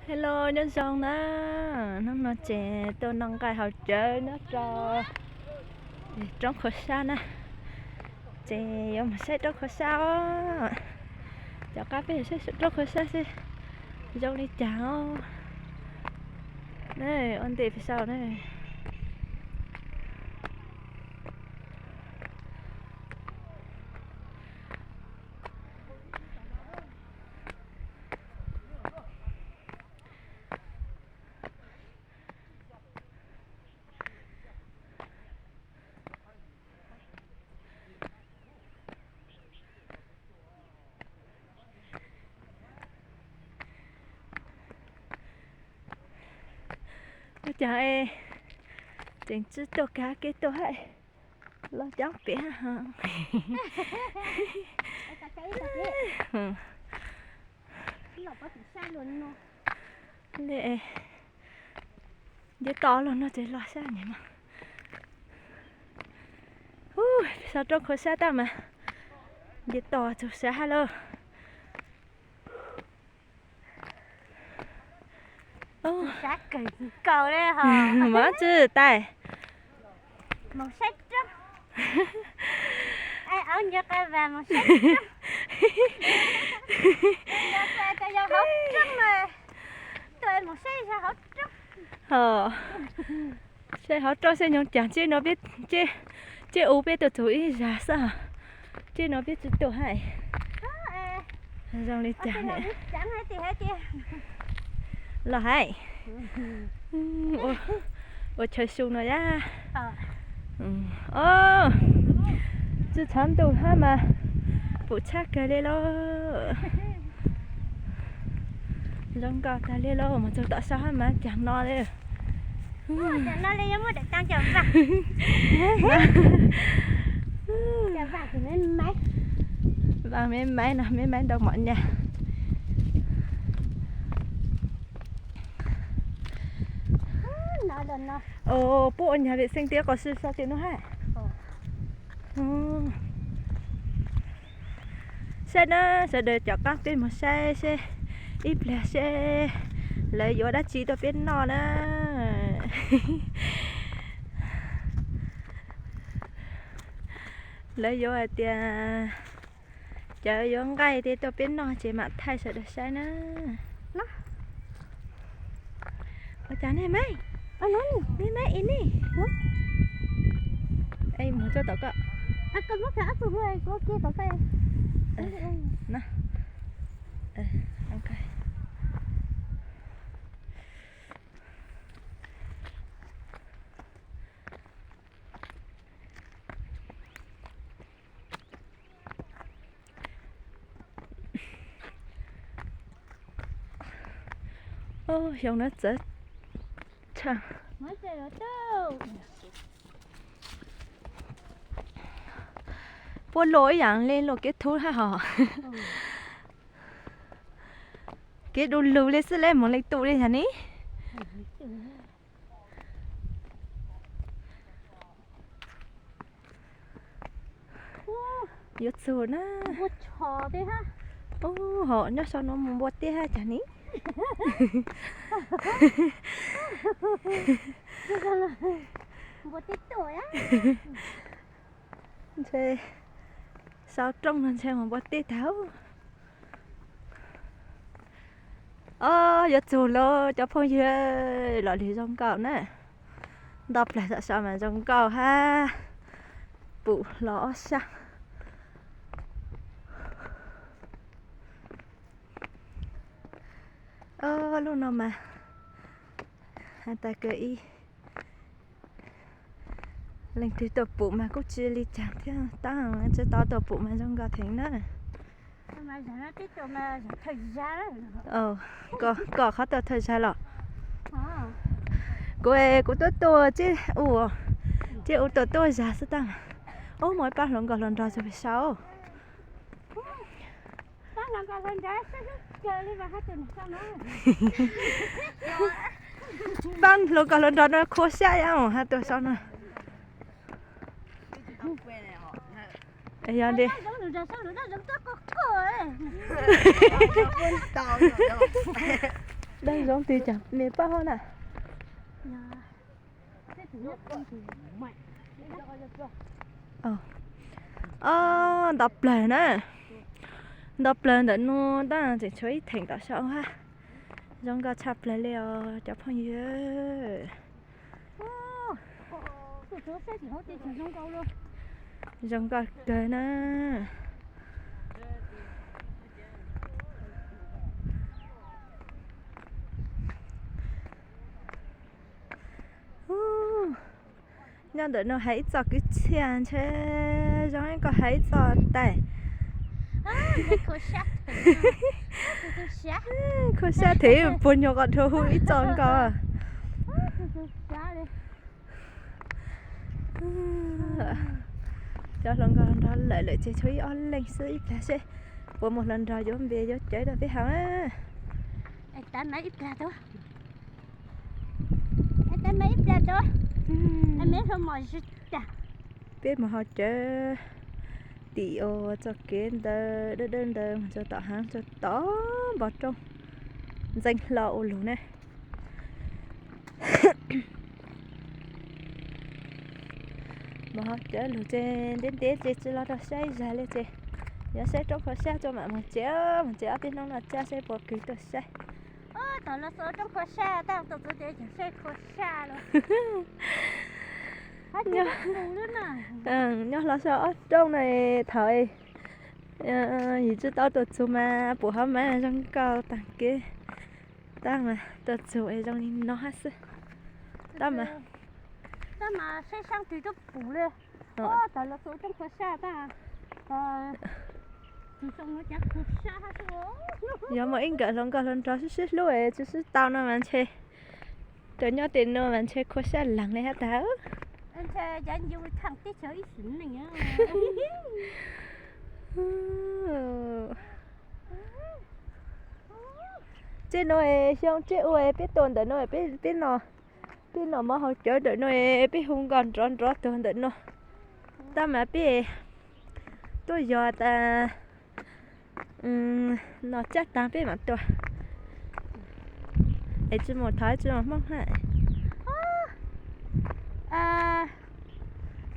Hello, nyob zoo na. Hnub no ces tuaj noj nqaij haus cawv nyob rau roob Khuav Sab na. Ces yuav mus saib roob Khuav Sab os. Cov qab peb saib roob Khuav Sab seb zoo li cas os. Ua ntej peb saib na. Ua cas es tseem tsib tuaj kab kev tuaj hais los coob pem. Nce to los no ces los sab nyem mas. Hu, so roob Khuav Sab tag mas nce to txog sab hab lauj. Sab kawg nkaus li ho. Mov tsis tai. Mus saib roob. Aub nco qab vas mus saib roob. Nco qab yog hauv roob na. Tuaj mus saib zag hauv roob. Saib hauv roob saib nyoog cas, tsib no peb, tsib u peb tuaj txug ib zag xwb, tsib no peb tsis tuaj hais. Zoo li cas los hais. Ua chaw su no yab. Tsis tshav ntuj hab mas pum tshab kawg li lauj. Zoo nkauj tag li lauj, mus txog tom sab hab mas cas no li. Vam me maiv no, me maiv ntau mov nyag. Puab ua nyag vem xeej tiab qos sib so tsev no hab. Saib na, sawv daws cov qab peb mus saib seb ib pliag seb lawv yuav dab tsi tuaj peb noj na. Lawv yuav hais tias cov yuav nqaij tej tuaj peb noj ces mam thaij sawv daws saib na. Ua cas nej maiv, nej maiv ib ne. Mus tuaj tom koj. Xyoo no txawv tshaj. Puab luaj ib yam li luaj kev thub hab hos. Kev du lug li xwb le, moog leej twg li yog ne. Yuav txug na. Ub, ho nyob sau no mus npua tiag hab cas ne. Ntshe sau rooj no ntshe mus npua tiag tag. Ob, yuav txug lawm cov phooj ywg, los lwm zoo nkauj na. Nto plag tom sau mas zoo nkauj hab pum los ob sab. Ob, lub no mas has tas kawg ib, leej twg tuaj pum mas kuj tsi li caag thiab, tab tsi tau tuaj pum mas zoo nkauj theem na. Koj qhov tuaj thawj zag los? Kuv, kuv tuaj tuaj tsib u, tsib u tuaj tuaj zag xwb tab. Ub, muaj ib pab hluas nkauj hluas nraug txug pem saud. Pab hluas nkauj hluas nraug no khua sab yam has tuaj saud no. Yog li. Daj zoo tiag cas me paj hab na. Ob, nto plawg na. Nto plawg ntawm no tab tseem tshuav ib theem tom saum hab. Zoo nkauj tshaj plawg li os cov phooj ywg. Zoo nkauj kawg na. Nyob ntawm no hais ib txoj kwv txhiaj ntshe zoo ib ko hais ib txoj tais. Khuv sab them puag nyuag qos dhau hu ib txoj nkaus. Cov hluas nkauj nrog lawm lawm ces tshuav ib ob leeg xwb, ib plag seb puas muaj hluas nraug yuav npe yuav cawv rau peb haus. Peb mus haus cawv tim ua txoj kev ntawd dawb dawb ntawd mus txog tom haav txog tom npoo rooj ntxeev hlo ua luag ne. Mus haus cawv lug ces ntev ntev ces tsis los rau saib zag li ces yuav saib roob khua sab tso mam mus tsev, mus tsev ob peb hnub no tsa saib puas kws tuaj saib. Tom los xaus roob khua sab tab tus txwv tias cov saib khua sab los. Nyob hlo saum ob rooj no thaum yus tsis tau tuaj txug mas pum hauv mas zoo nkauj taag kev. Tab mas tuaj txug es zoo li no hab xwb. Tab mas, tab mas saib saab twg tuaj pum li. Thaum los xaus roob khua sab tab, yog muaj ib nkawm hluas nkauj hluas nraug sib sib hlub es tsis sib tau no mas ntshe rau nyob tej no mas ntshe khua sab laag li hab tag. Tej no es xyoo tsib ua peb tuaj ntawm no, peb, peb los mus haus cawv ntawm no es peb hu nkauj nrov nrov tuag ntawm no. Tab mas peb tuaj yos tas no tsab taag peb mam tuaj. Es tsis mus thov tsis mus Hmoob hab.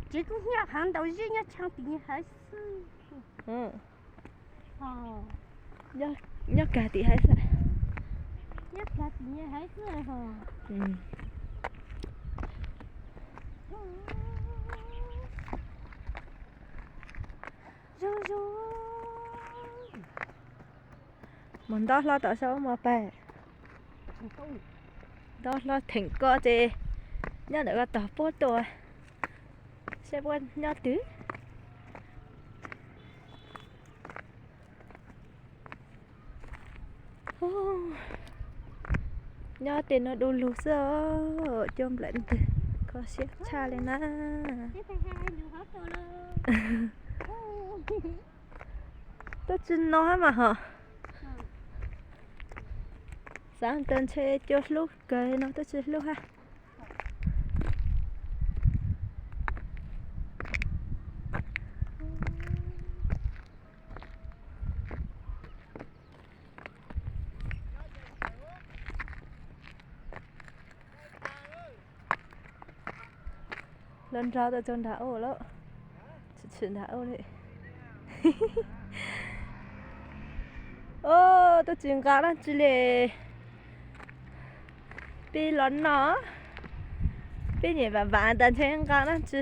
Tsev kub hnyiab heev, ntaus zeb nyob tshee tim haiv xwb. Nyob kag tim haiv xwb. Mus ntov hlo tom saum mos pag. Ntov hlo theem ko ces nyob ntawm ko tog puab tuaj saib puab nyob twg. Nyob tej no du lug xwb os, cua nplawm ntws, kho siab tshaj li na. Tuaj tsis no hab mas hos. Xav tas ntshe cua hlub kawg no tuaj tsis hlub hab. Los nrog tuaj txug nram ub lawm, tshwm tshwm nram ub li. Tuaj tsis nqa dlaab tsi li. Peb los no, peb nyiam vam vam tas ntshe nqa dlaab tsi.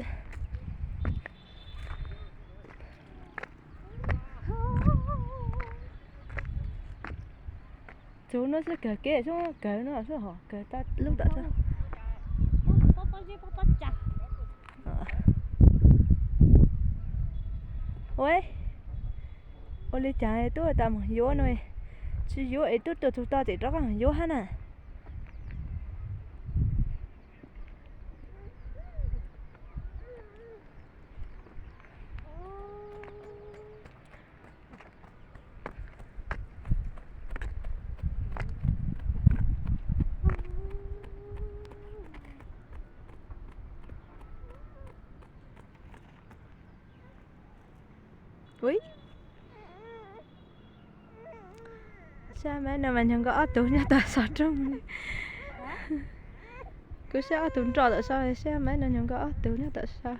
Txug no xwb kawg kev xwb, kawg no xwb hos kawg tag lub tom tag. Ua, ua li cas tub tas moog yuav no, tsis yuav es tub tuaj txug tog tseem rov qab moog yuav hab na. Ui, Saib Maiv no mas nyuag nkauj ob tug nyob tom saum rooj li. Kuv saib ob tug nroj tom saum, saib Maiv no nyuag nkauj ob tug nyob tom saum.